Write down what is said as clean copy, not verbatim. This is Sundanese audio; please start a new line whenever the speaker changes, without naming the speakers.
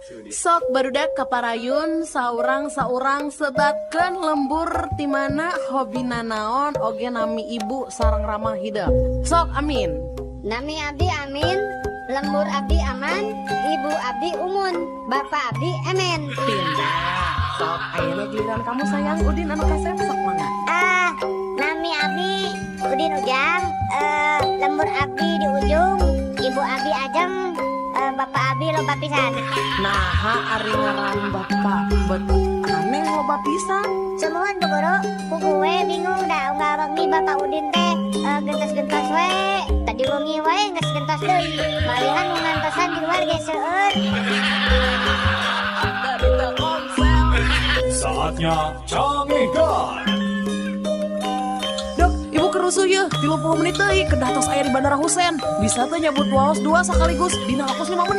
Sok, barudak kaparayun, saurang-saurang sebatkeun lembur ti mana, hobina naon, oge nami ibu sareng rama hidep. Sok, Amin.
Nami abdi Amin, lembur abdi Aman, ibu abdi Umun, bapak abdi Emen.
Pindah. Sok, ayeuna giliran kamu, sayang, Udin anu kasep. Sok, mangga.
Ah, nami abdi Udin Ujang, lembur abdi di ujung, ibu abdi Ajeng, bapak abdi loba pisan.
Naha ari ngaran bapak bet aneh loba pisan?
Sumuhun, Bu Guru, kuku we bingung dah unggal wengi Bapak Udin teh gentos-gentos we. Tadi wengi wae geus gentos deui. Malihan nu ngantosan di luar ge seueur.
Dari Telkomsel.
Saatnya Cangehgar.
Dok, ibu keur rusuh ya, 30 menit deui kedah tos aya di Bandara Husein. Bisa teh nyabut waos dua sekaligus dina waktu 5 menit?